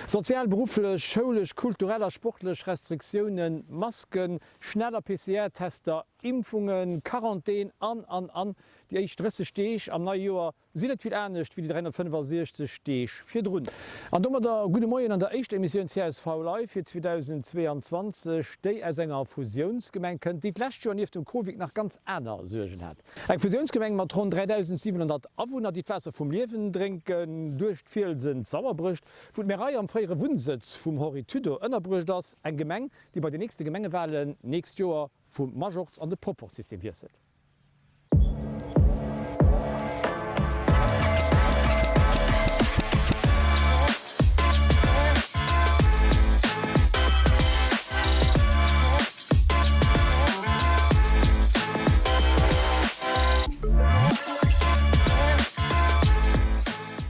Sozial, berufflech, schoulesch, kulturell a sportlech Restriktiounen, Masken, schneller PCR-Tester, Impfungen, Quarantän an, an, an. Déi éischt 30 Deeg am neie Joer sinn net vill anescht wéi déi 365 Deeg virdrun. An domadder gudde Moien an der éischter Emissioun csv Live fir 2022, déi aus enger Fusiounsgemeng kënnt, déi d'lescht Joer nieft dem Covid nach ganz aner Suergen hat. Eng Fusiounsgemeng mat ronn 3.700 Awunner, déi d'Waasser vum Liewen drénken, duerch d'Fielsen d'Sauerbrécht, wou d'Märei am fréiere Wunnsëtz vum Henri Tudor ënnerbruecht ass. Eng Gemeng, déi bei den nächste Gemengewalen nächst Joer vum Majorz an de Proporzsystem wiesselt.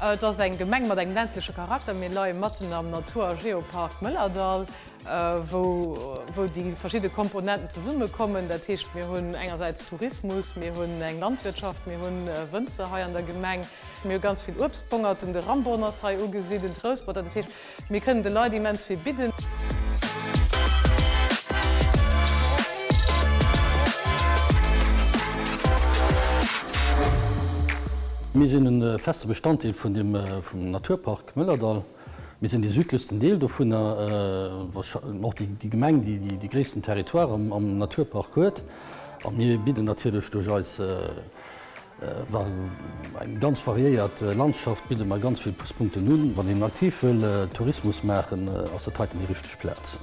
Et ass eng Gemeng mat engem ländleche Charakter. Mir leie matten am Natur a Geopark Mëllerdall, wou déi verschidde Komponenten zesummekommen. Dat heescht, mir hunn engersäits Tourismus, mir hunn eng Landwirtschaft, mir hunn Wënzer hei an der Gemeng, mir hu ganz vill Uebstbongerten, de Ramborn ass hei ugesidelt, Rousperter. Dat heescht, Mir kënnen de Leit immens vill bidden. Mir sinn e feste Bestanddeel vun dem Naturpark Mëllerdall. Mir sinn dee südlechsten Deel dovunner, och déi Gemeng, déi dee gréissten Territoire am Naturpark huet. A mir bidden natierlech duerch eis Eng ganz variéiert Landschaft bidde mer ganz vill Pluspunkten un. Wann een aktiv wëll Tourismus maachen, ass dat heiten déi richteg Plaz.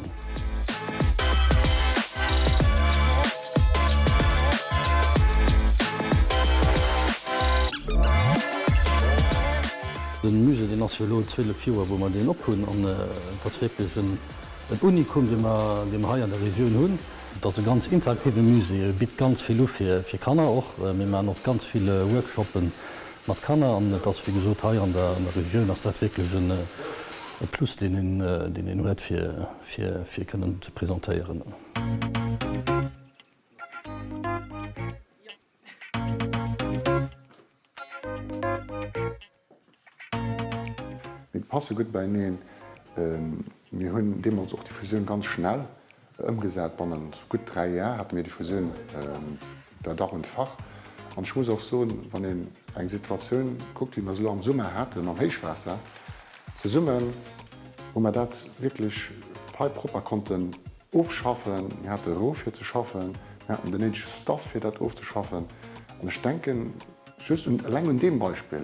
De Musée deen ass jo elo 12 Joer wou mer deen op hunn an et ass wierklech en Unikum dee mer dee mer hei an der Regioun hunn. Et ass e ganz interaktive Musée, e bitt ganz vill u fir Kanner och. Mir maachen och ganz vill Workshoppe mat Kanner an et ass wéi gesot hei an der Regioun ass dat wierklech e Plus deen een huet fir kënnen ze presentéieren. Mir passe gutt beieneen. Mir hunn deemools och déi Fusioun ganz schnell ëmgesat. Bannent gutt 3 Jar hate mir déi Fusioun der Dach und Fach. An ech muss och soen, wann een eng Situatioun kuckt, wéi mer se elo am Summer hate mam Héichwaasser, zesummen hu mer dat wierklech fei propper konnten ofschaffen. Mir hate Rou fir ze schaffen, mir haten den néidege Staff fir dat ofzeschaffen. An ech denken just un, eleng un deem Beispill,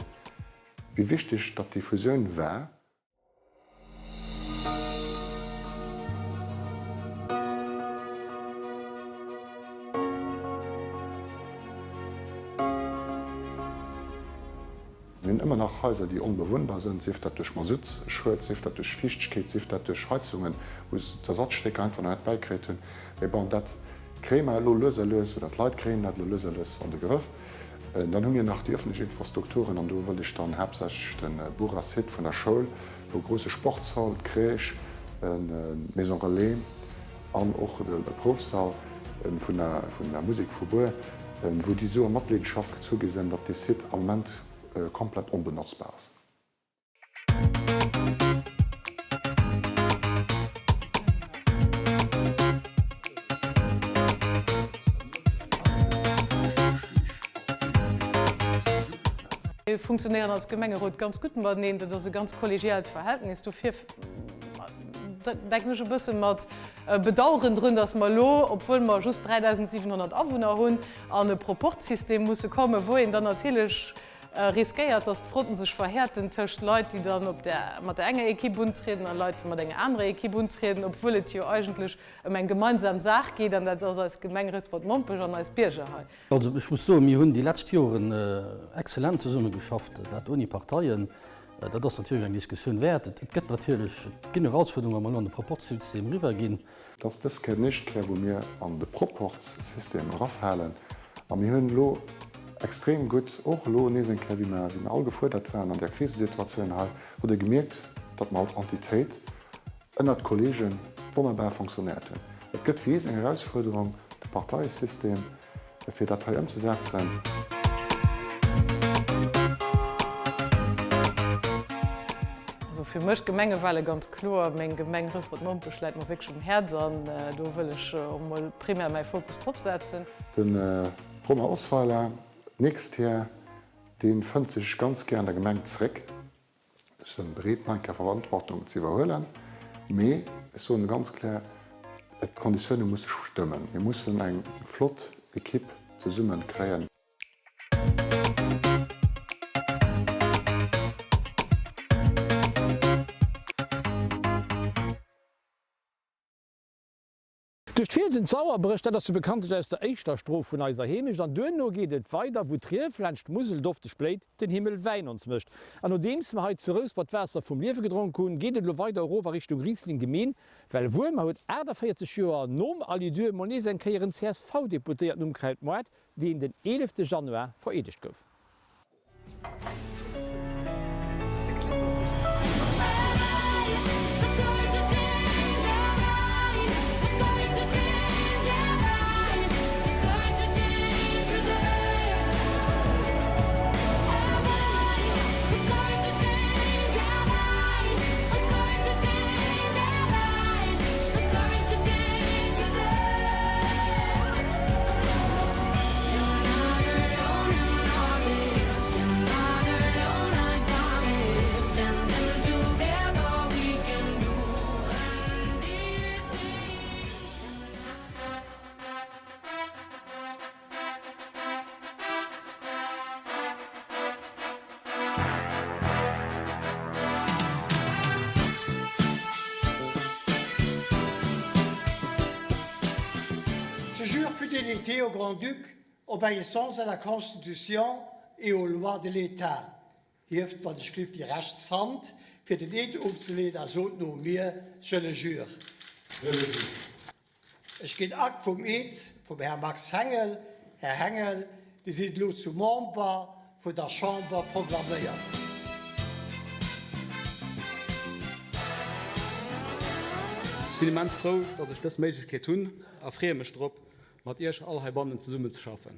wéi wichteg datt déi Fusioun war. Mir hunn ëmmer nach Haiser, déi onbewunnbar sënn, sief dat duerch Masuttschued, sief dat duerch Fiichtegkeet, sief dat duerch Heizungen, wou se d'Ersatzstécker einfach nach net bäikritt hunn. Mee bon, dat kréie mer elo lues a lues, oder d'Leit kréien dat elo lues a lues an de Grëff. Dann hu mir nach déi ëffentlech Infrastrukturen, an do wëll ech dann haaptsächlech de Burer Site vun der Schoul, wou e grousse Sportshall, d'Crèche, d'Maison Relais an och de Proufsall vun der Musek vu Buer, wou déi esou a Matleedenschaft gezu gi sinn, datt dee Site am Moment komplett onbenotzbar ass. Mir funktionéieren als Gemengerot ganz gutt mateneen. Dat ass e ganz kollegiaalt Verhältnis. Dofir denken ech e bësse mat Bedaueren drun, datt mer elo, obwuel mer just 3.700 Awunner hunn, an e Proporzsystem musse kommen, wou een dann natierlech riskéiert, datt d'Fronten sech verhäerten tëscht Leit, déi dann op der, mat der enger Ekipp untrieden a Leit, déi mat enger anerer Ekipp untrieden, obwuel et jo eigentlech ëm eng gemeinsam Saach geet, an dat ass eis Gemeng Rouspert-Mompech an eis Bierger hei. Also ech muss soen, mir hunn déi lescht Joren exzellent zesummegeschafft, dat ouni Parteien. Dat ass natierlech eng Diskussioun wäert. Et gëtt natierlech, et ginn Erausfuerderungen, wa mer elo an de Proporzsystem eriwwerginn. Et ass dës Kéier déi éischt Kéier, wou mir an de Proporzsystem erafalen. A mir hunn elo extrem gutt, och elo nees eng Kéier, wéi mer, wéi mer all gefuerdert waren an där Krisesituatioun hei, hutt Der gemierkt, datt mer als Entitéit ënnert Kollege wonnerbar fonctionnéiert hunn. Et gëtt fir eis eng Erausfuerderung, de Parteiesystem, Fir dat hei ëmzesetzen. Also. fir mech d'Gemengewahle ganz kloer. Meng Gemeng Rouspert-Mompech läit mer wierklech um Häerz an do wëll ech och mol primär mäi Fokus drop setzen. De Romain Osweiler, nächst Här, dee fënnt sech ganz gär an der Gemeng zeréck. Ech sinn bereet nach eng Kéier Verantwortung ze iwwerhuelen, mee ech soen ganz kloer, d'Konditioune musse stëmmen. Mir mussen eng flott Ekipp zesumme kréien. Duerch d'Fielsen d'Sauerbréch, dat ass jo bekanntlech aus der éischter Stroph vun eiser Heemecht. An duerno geet et weider, wou d'Rief laanscht d'Musel dofteg bléit, den Himmel Wäin ons mécht. An nodeems mer hei zu Rouspert d'Waasser vum Liewe gedronk hunn, geet et elo weider erof a Richtung Riesling Gemeen, well Wuermer huet 48 Joer nom Aly Duhr mol nees eng Kéier en CSV-Deputéierten um Krautmoart, deen den 11 Januar vereedegt gouf. Je jure fidélité au Grand-Duc, obéissance à la Constitution et aux lois de l'État. Hieft wann ech glift déi rechts Hand fir den Eed ofzeleeën a sot no mir, Je le jure. Je le jure. Ech ginn Akt vum Eed vum Här Max Hengel. Här Hengel, Dir sidd elo zu Member vun der Chamber proklaméiert. Ech sinn immens frou, dass ech dës Méiglechkeet hunn a freeë mech drop, mat Iech all heibannen zesummenzeschaffen.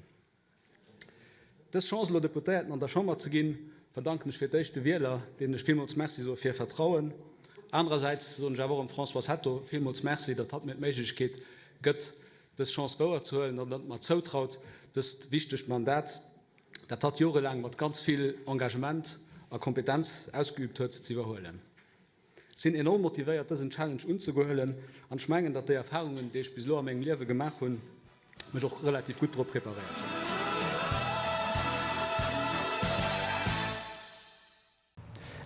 Dës Chance, elo Deputéierten an der Chamber ze ginn, verdanken ech fir d'éischt de Wieler, deenen ech villmools Merci soe fir hir Vertrauen. Anerersäits soen ech awer och dem Françoise Hetto villmools Merci, datt hatt mir d'Méiglechkeet gëtt, dës Chance wouerzehuelen an datt mer zoutraut, dëst wichtegt Mandat, dat hatt jorelaang mat ganz vill Engagement a Kompetenz ausgeüübt huet, ze iwwerhuelen. Sinn enorm motivéiert dësen Challenge unzegohuelen an ech mengen, datt déi Erfahrungen, déi ech bis elo a mengem Liewe gemaach hunn, mech och relativ gutt drop preparéiert hunn.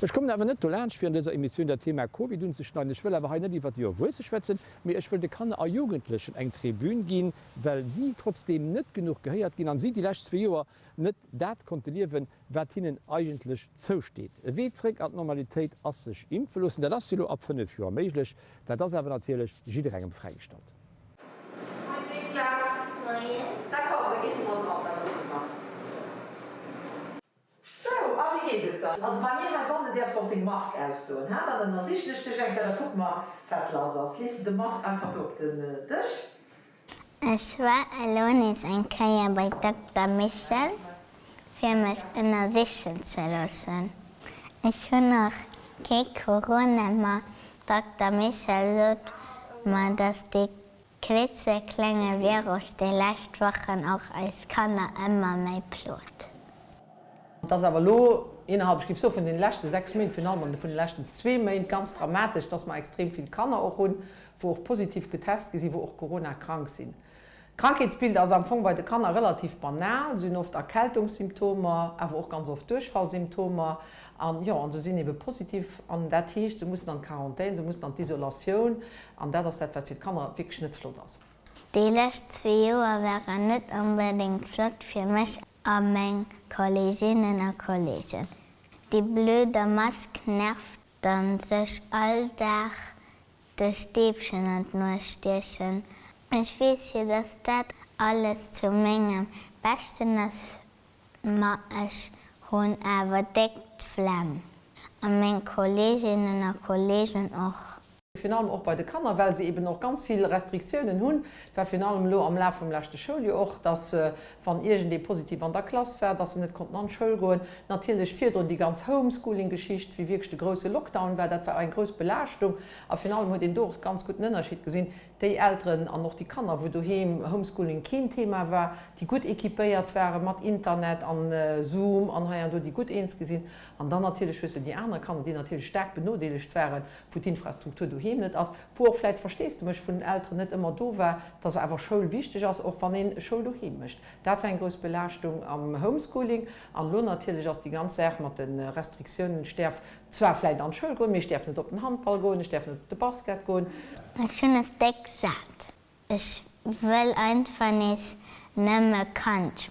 Ech kommen awer net dolaanscht, fir an dëser Emissioun dat Thema Covid unzeschneiden. Ech wëll awer hei net iwwert déi Erwuesse schwätzen, mee ech wëll de Kanner a Jugendlechen eng Tribün ginn, well si trotzdeem net genuch gehéiert ginn an si déi lescht zwee Joer net dat konnte liewen, wat hinnen eigentlech zousteet. E Wee zréck an d'Normalitéit ass sech impfe loossen. Dat ass jo elo ab 5 Joer méiglech. Dat ass awer natierlech jidderengem fräigestallt. Moien Niklas. Moien. D'accord, da gees de mol dran, da kucke mer. Sou, a wéi geet et dann? Also bei mir heibannen däerfs de och deng Mask ausdoen, ha? Dann ënnersichen ech dech eng Kéier, da kucke mer wat lass ass. Lees de de Mask einfach do op den Dësch. Ech war elo nees eng Kéier bei Dokter Michel fir mech ënnersichen ze loossen. Ech hunn nach kee Corona, ma Dokter Michel sot mer, dass dee klitzeklenge Virus déi lescht Wochen och eis Kanner ëmmer méi plot. Et ass awer elo innerhalb, ech géif soen, vun deene leschte 6 Méint, virun allem an vun de leschten zwee Méint ganz dramatesch, dass mer extrem vill Kanner och hunn, wou och positiv getest gi sinn, wou och coronakrank sinn. D'Krankheetsbild ass am Fong bei de Kanner relativ banal. Se hunn oft Erkältungssymptomer, awer och ganz oft Duerchfallsymptomer. An jo, an se sinn ebe positiv. An dat heescht, se mussen an d'Quarantän, se mussen an d'Isolatioun. An dat ass dat, wat fir d'Kanner wierklech net flott ass. Déi lescht zwee Joer waren net onbedéngt flott fir mech a meng Kolleeginnen a Kolleegen. Déi blöder Mask nervt dann sech all Dag de Stäbchen an d'Nues stiechen. Ech weess jo dass dat alles zu mengem Beschten ass, ma ech hunn awer déck d'Flemm. A meng Kolleeginnen a Kolleegen och. Virun allem och bei de Kanner, well se eben och ganz vill Restriktiounen hunn. Et war virun allem elo am Laf vum leschte Schouljoer och, dass, wann iergendee positiv an der Klass war, dass se net konnten an d'Schoul goen. Natierlech virdrun déi ganz Homeschooling-Geschicht, wéi wierklech de grousse Lockdown war, dat war eng grouss Belaaschtung. A virun allem huet een do och ganz gutt den Ënnerscheed gesinn, déi Elteren an och déi Kanner, wou doheem Homeschooling keen Thema war, déi gutt équipéiert ware mat Internet an Zoom an hei an do, déi gutt eens gi sinn. An dann natierlech hues de déi aner Kanner, déi natierlech staark benodeelegt waren, wou d'Infrastruktur doheem net ass, wou och vläicht d'Versteesdemech vun den Elteren net ëmmer do war, dass awer Schoul wichteg ass, och wann ee Schoul doheem mécht. Dat war eng grouss Belaaschtung am Homeschooling. An elo natierlech ass déi ganz Saach mat de Restriktiounen, ech däerf zwar vläicht an d'Schoul goen, mee ech däerf net op den Handball goen, ech däerf net op de Basket goen. Ech hunn es déck sat. Ech wëll einfach nees nëmme Kand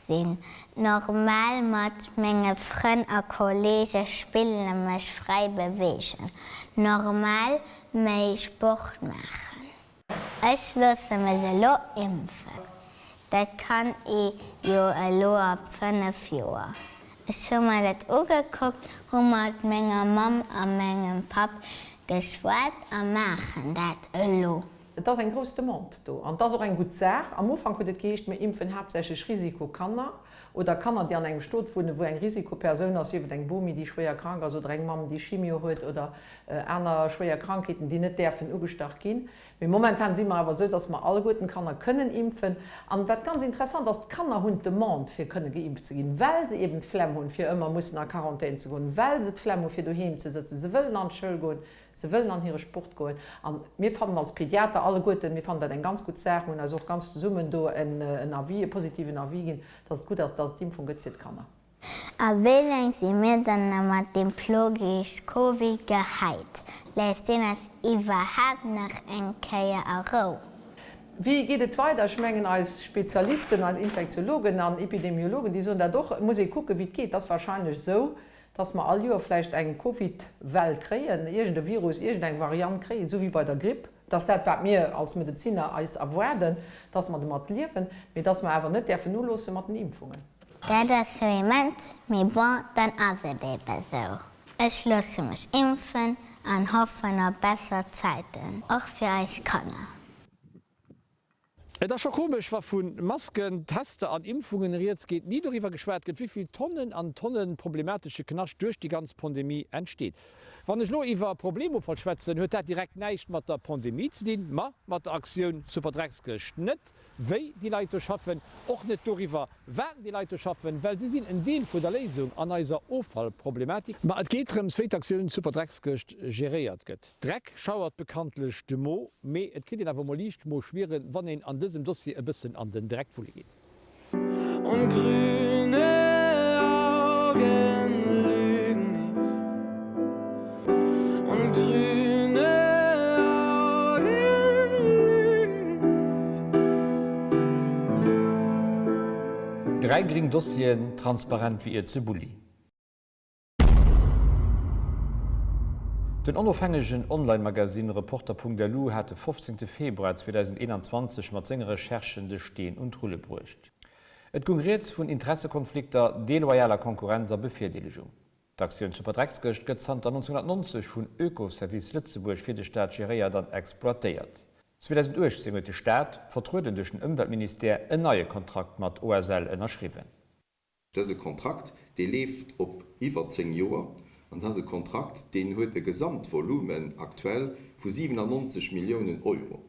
sinn, normal mat menge Frënn a Kollege spillen a mech fräi beweegen, normal méi Sport maachen. Ech loosse mech elo impfen, dat kann ee jo elo ab 5 Joer. Ech hu mer dat ugekuckt, hu mat menger Mamm a mengem Papp geschwat a maachen dat elo. Et ass eng grouss Demande do an et ass och eng gutt Saach. Am Ufank huet et geheescht, mir impfen haaptsächlech Risikokanner oder Kanner, déi an engem Stot wunnen, wou eng Risikopersoun ass, sief et eng Bomi, déi schwéier krank ass oder eng Mamm, déi Chimio huet oder aner schwéier Krankheeten, déi net däerfen ugestach ginn. Mee momentan si mer awer esou, dass mer alleguerten d'Kanner kënnen impfen. An wat ganz interessant ass, d'Kanner hunn d'Demande, fir kënne geimpft ze ginn, well se eben d'Flemm hunn, fir ëmmer mussen a Quarantän ze goen, well se d'Flemm hu fir doheem ze sëtzen. Se wëllen an d'Schoul goen. Se wëllen an hire Sport goen. A mir fannen als Pediater alleguerten, mir fannen dat eng ganz gutt Saach. Mir hunn eis och ganz zesummen do en Avis, e positiven Avis ginn, dass et gutt ass, dass et d'Impfung gëtt fir d'Kanner. A wéi laang si mir dann na mat deem Plogeescht Covid gehäit? Léisst deen eis iwwerhaapt nach eng Kéier a Rou? Wéi geet et weider? Ech mengen, eis Spezialisten, eis Infektiologen an Epidemiologen, déi soen dat och, et muss ee kucken, wéi et geet. Et ass wahrscheinlech esou, dass mer all Joer vläicht eng Covid-Well kréien, iergend e Virus, iergend eng Variant kréien, esou wéi bei der Gripp. Dass dat, wat mir als Medeziner eis erwaarden, dass mer domat liewen, mee dass mer awer net däerfen noloosse mat den Impfungen. Dat ass jo immens, mee bon, dann ass et ebe sou. Ech loosse mech impfen an hoffen op besser Zäiten, och fir eis Kanner. Et ass scho komesch, wa vu Masken, Tester an Impfungen rieds geet, ni doriwwer geschwat gëtt, wéi vill Tonnen an Tonnen problematesche Knascht duerch déi ganz Pandemie entsteet. Wann ech elo iwwer Problemoffall schwätzen, huet dat direkt näischt mat der Pandemie ze dinn, ma mat der Aktioun Superdreckskëscht. Net wéi déi Leit do schaffen, och net doriwwer, wat déi Leit do schaffen, well si sinn en Deel vun der Léisung an eiser Offallproblematik. Ma et geet drëms, wéi d'Aktioun Superdreckskëscht geréiert gëtt. Dreck schauert bekanntlech de Mo, mee et kritt een awer mol liicht Moschwieren, wann een an dësem Dossier e bëssen an den Dreck wulle geet. Und grüne Augen lügen nicht Und grüne Augen lügen nicht. Dräi gréng Dossieren, transparent wéi Ierze Bulli. Den onofhängegen Online-Magasinn Reporter.lu hat de 15 Februar 2021 mat senge Recherchen de Steen un d'Rulle bruecht. Et goung rieds vun Interessekonflikter, deloyaler Konkurrenz a Bevirdeelegung. D'Aktioun Superdreckskëscht gëtt zanter 1990 vun Oekoservice Lëtzebuerg fir de Staat geréiert an exploitéiert. 2018 huet de Staat, vertrueden duerch den Ëmweltministère, en neie Kontrakt mat OSL ënnerschriwwen. Dëse Kontrakt, dee leeft op iwwer 10 Joer an dat ass e Kontrakt, deen huet e Gesamtvolumen aktuell vu 97 Milliounen Euro.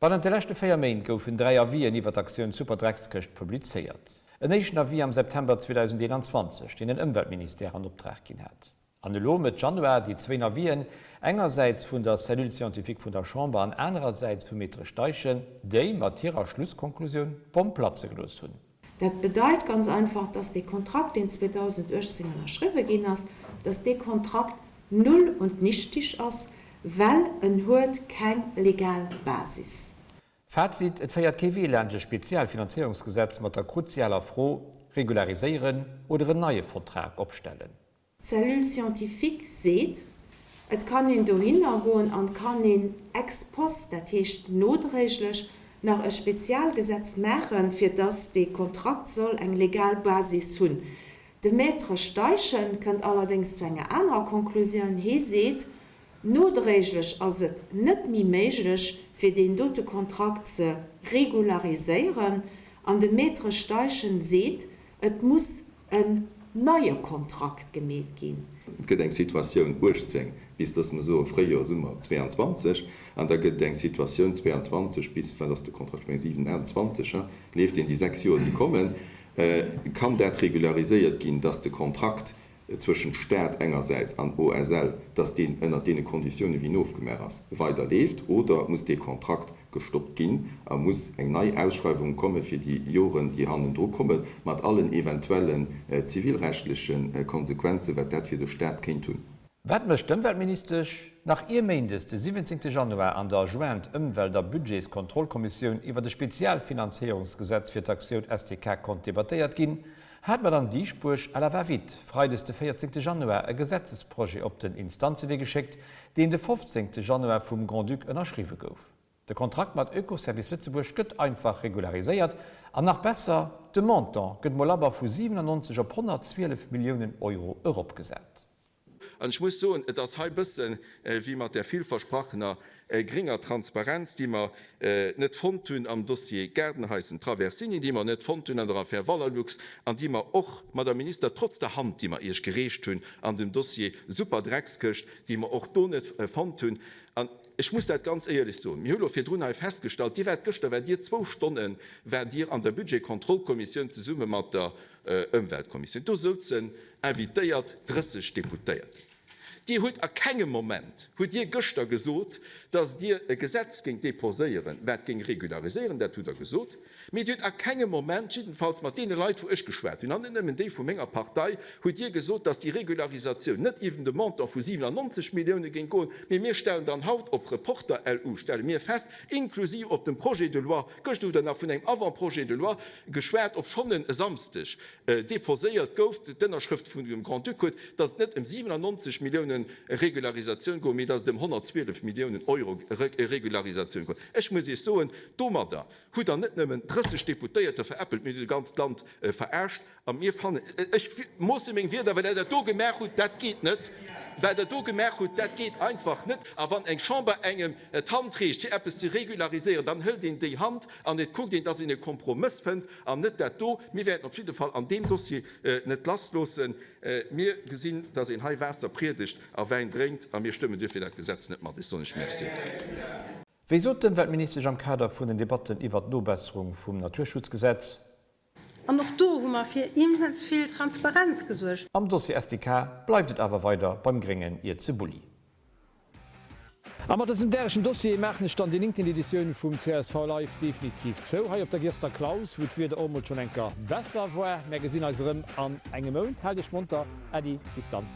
Bannent de leschte 4 Méint goufen 3 Avisen iwwer d'Aktioun Superdreckskëscht publizéiert. En éischten Avis am September 2021, deen den Ëmweltministère an Optrag ginn hat. An elo Mëtt Januar déi zwéin Avisen, engersäits vun der Cellule scientifique vun der Chamber an anerersäits vum Maître Steichen, déi mat hirer Schlusskonklusioun d'Bomm platze gelooss hunn. Dat bedeit ganz einfach, dass dee Kontrakt, deen 2018 ënnerschriwwe ginn ass, dass dee Kontrakt null und nichtig ass, well en huet keng legal Basis. Fazit, Et féiert kee Wee laanscht e Spezialfinanzéierungsgesetz mat der kruzialer Fro, regulariséieren oder en neie Vertrag opstellen. D'Cellule scientifique seet, et kann een dohinner goen an kann een ex post, dat heescht nodréiglech, nach e Spezialgesetz maachen, fir dass dee Kontrakt soll eng legal Basis hunn. De Maître Steichen kënnt allerdéngs zu enger anerer Konklusioun. Hee seet. Nodréiglech ass et net méi méiglech, fir deen dote Kontrakt ze regulariséieren. An de Maître Steichen seet, et muss en neie Kontrakt gemeet ginn. Et gëtt eng Situatioun 18 bis, dass mer soe Fréijoer, Summer 22, an da gëtt et eng Situatioun 22 bis, wat ass de Kontrakt, ech mengen 27, hein, leeft deen déi 6 Joer déi kommen. Kann dat regulariséiert ginn, dass de Kontrakt zwëschent Stat engersäits an OSL, dass deen ënnert deene Konditiounen, wéi en ofgemaach ass, weider leeft, oder muss dee Kontrakt gestoppt ginn a muss eng nei Ausschreiwung komme fir déi Joren, déi hannendru kommen, mat allen eventuellen zivilrechtleche Konsequenzen, wat dat fir de Stat kéint hunn? Wat mécht d'Ëmweltministesch? Nach ier méindes de 17 Januar an der Jointe Ëmwelt a Budgetskontrollkommissioun iwwert e Spezialfinanzéierungsgesetz fir d'Aktioun STK konnt debattéiert ginn, hat d'Madame Dieschbourg à la va-vite freides de 14 Januar e Gesetzesprojet op den Instanzewee geschéckt, deen de 15 Januar vum Grand-Duc ënnerschriwwe gouf. De Kontrakt mat Oekoservice Lëtzebuerg gëtt einfach regulariséiert an nach besser, de Montant gëtt mol labber vu 97 op 112 Milliounen Euro eropgesat. An ech muss soen, et ass hei e bësse wéi mat där villversprachener gringer Transparenz, déi mer net fonnt hunn am Dossier Gaardenhaischen Traversini, déi mer net fonnt hunn an der Affär Valorlux an déi mer och, Madame Minister, trotz der Hand, déi mer Iech gereecht hunn an dem Dossier Superdreckskëscht, déi mer och do net fonnt hunn. An ech muss dat ganz éierlech soen, mir hu lo virdrun hei festgestallt, Dir waart gëschter, waart Dir zwou Stonne waart Dir an der Budgetkontrollkommissioun zesumme mat der Ëmweltkommissioun. Do souzen invitéiert 30 Deputéiert. Dir hutt a kengem Moment hutt Dir gëschter gesot, datt Dir e Gesetz géingt déposéieren, wat géing regulariséieren. Dat hutt Der gesot. Mee Dir hutt a kengem Moment, jiddenfalls mat deene Leit, wou ech geschwat hunn, an net nëmmen déi vu menger Partei, hutt Dir gesot, datt déi Regularisatioun net iwwen de Montant vu 97 Millioune géing goen. Mee mir stellen dann haut op Reporter-LU stelle mir fest, inklusiv op dem Projet de loi, gëschter hutt Der nach vun engem Avant-projet de loi geschwat, obschonn en e Samsdeg deposéiert gouf, d'Ënnerschrëft vun dem Grand-Duc huet, datt et net ëm 97 Milliounen Regularisatioun goung, mee datt et ëm 112 Milliounen Euro Regularisatioun goung. Ech muss Iech soen, domadder hutt Der net nëmmen 30 Deputéierter veräppelt, mee Dir hutt e ganzt Land verarscht. A mir fannen, ech moosse meng Wierder, well Der dat do gemaach hutt, dat geet net, wat Der do gemaach hutt, dat geet einfach net. A wann eng Chamber engem d'Hand reecht, fir eppes ze regulariséieren, dann hëlt een déi Hand an et kuckt een, dass een e Kompromëss fënnt an net dat do. Mir wäerten op jidde Fall an deem Dossier net lassloossen. Mir gesinn, dass een hei Waasser priedegt a Wäin drénkt a mir stëmmen duerfir dat Gesetz net mat. Ech soen lech Merci. Wéi sot d'Ëmweltministesch am Kader vun den Debatten iwwert d'Nobesserung vum Naturschutzgesetz? An och do hu mer fir immens vill Transparenz gesuergt. Am Dossier SDK bleift et awer weider beim gréngen Ierze Bulli. A mat dësem däregen Dossier maachen ech dann déi néngten Editioun vum csv Live definitiv zou, hei op der Girster Klaus, wou d'Wieder och emol schonn enker besser war. Mär gesinn eis erëm an engem Mount. Haalt iech monter. Äddi, bis dann.